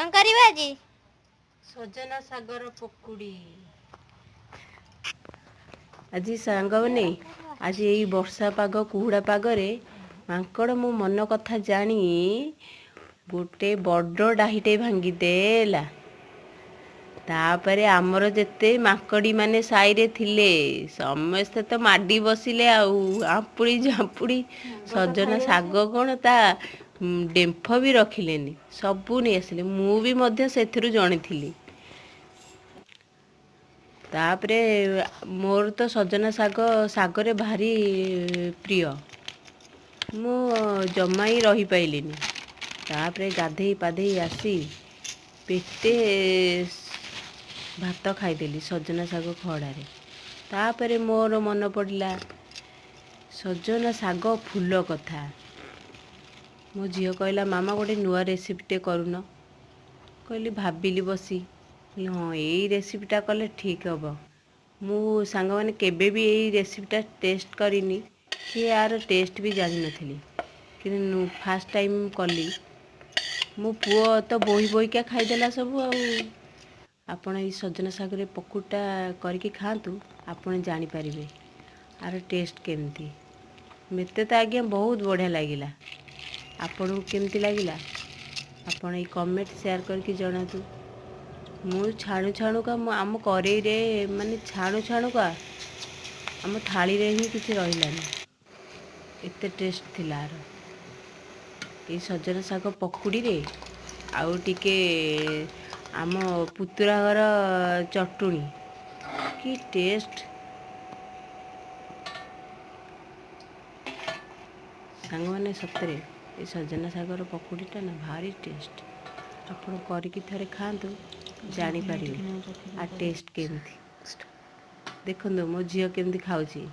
କ'ଣ କରିବା ଆଜି? ସଜନା ଶାଗର ପକୁଡ଼ି। ଆଜି ସାଙ୍ଗମାନେ, ଆଜି ଏଇ ବର୍ଷା ପାଗ, କୁହୁଡ଼ା ପାଗରେ ମାଙ୍କଡ଼ ମୋ ମନ କଥା ଜାଣି ଗୋଟେ ବଡ଼ ଡାହିଟେ ଭାଙ୍ଗିଦେଲା। ତାପରେ ଆମର ଯେତେ ମାଙ୍କଡ଼ି ମାନେ ସାହିରେ ଥିଲେ, ସମସ୍ତେ ତ ମାଡ଼ି ବସିଲେ ଆଉ ଆମ୍ପୁଡ଼ି ଝାମ୍ପୁଡ଼ି ସଜନା ଶାଗ କ'ଣ, ତା ଡେମ୍ଫ ବି ରଖିଲେନି, ସବୁ ନେଇ ଆସିଲେ। ମୁଁ ବି ମଧ୍ୟ ସେଥିରୁ ଜଣେ ଥିଲି। ତାପରେ ମୋର ତ ସଜନା ଶାଗ ଶାଗରେ ଭାରି ପ୍ରିୟ, ମୁଁ ଜମା ହିଁ ରହିପାଇଲିନି। ତାପରେ ଗାଧେଇ ପାଧେଇ ଆସି ପେଟେ ଭାତ ଖାଇଦେଲି ସଜନା ଶାଗ ଖଡ଼ାରେ। ତାପରେ ମୋର ମନେ ପଡ଼ିଲା ସଜନା ଶାଗ ଫୁଲ କଥା। ମୋ ଝିଅ କହିଲା, ମାମା, ଗୋଟେ ନୂଆ ରେସିପିଟେ କରୁନ। କହିଲି, ଭାବିଲି ବସି, କହିଲି ହଁ, ଏଇ ରେସିପିଟା କଲେ ଠିକ୍ ହେବ। ମୁଁ ସାଙ୍ଗମାନେ କେବେ ବି ଏଇ ରେସିପିଟା ଟେଷ୍ଟ କରିନି କି ୟାର ଟେଷ୍ଟ ବି ଜାଣିନଥିଲି, କିନ୍ତୁ ଫାଷ୍ଟ ଟାଇମ୍ କଲି। ମୋ ପୁଅ ତ ବୋହି ବୋହିକା ଖାଇଦେଲା ସବୁ। ଆଉ ଆପଣ ଏଇ ସଜନା ଶାଗରେ ପକୁଡ଼ିଟା କରିକି ଖାଆନ୍ତୁ, ଆପଣ ଜାଣିପାରିବେ ଆର ଟେଷ୍ଟ କେମିତି। ମୋତେ ତ ଆଜ୍ଞା ବହୁତ ବଢ଼ିଆ ଲାଗିଲା। ଆପଣଙ୍କୁ କେମିତି ଲାଗିଲା, ଆପଣ ଏଇ କମେଣ୍ଟ ସେୟାର କରିକି ଜଣାନ୍ତୁ। ମୁଁ ଛାଣୁ ଛାଣୁକା ମୁଁ ଆମ କରେଇରେ, ମାନେ ଛାଣୁ ଛାଣୁକା ଆମ ଥାଳିରେ ହିଁ କିଛି ରହିଲାନି, ଏତେ ଟେଷ୍ଟ ଥିଲା ଆର। ଏଇ ସଜନା ଶାଗ ପକୁଡ଼ିରେ ଆଉ ଟିକେ ଆମ ପୁତୁରା ଘର ଚଟୁଣି, କି ଟେଷ୍ଟ! ସାଙ୍ଗମାନେ, ସତରେ ଏ ସଜନା ଶାଗର ପକୁଡ଼ିଟା ନା ଭାରି ଟେଷ୍ଟ। ଆପଣ କରିକି ଥରେ ଖାଆନ୍ତୁ, ଜାଣିପାରିବେ ଆ ଟେଷ୍ଟ କେମିତି। ଦେଖନ୍ତୁ ମୋ ଝିଅ କେମିତି ଖାଉଛି।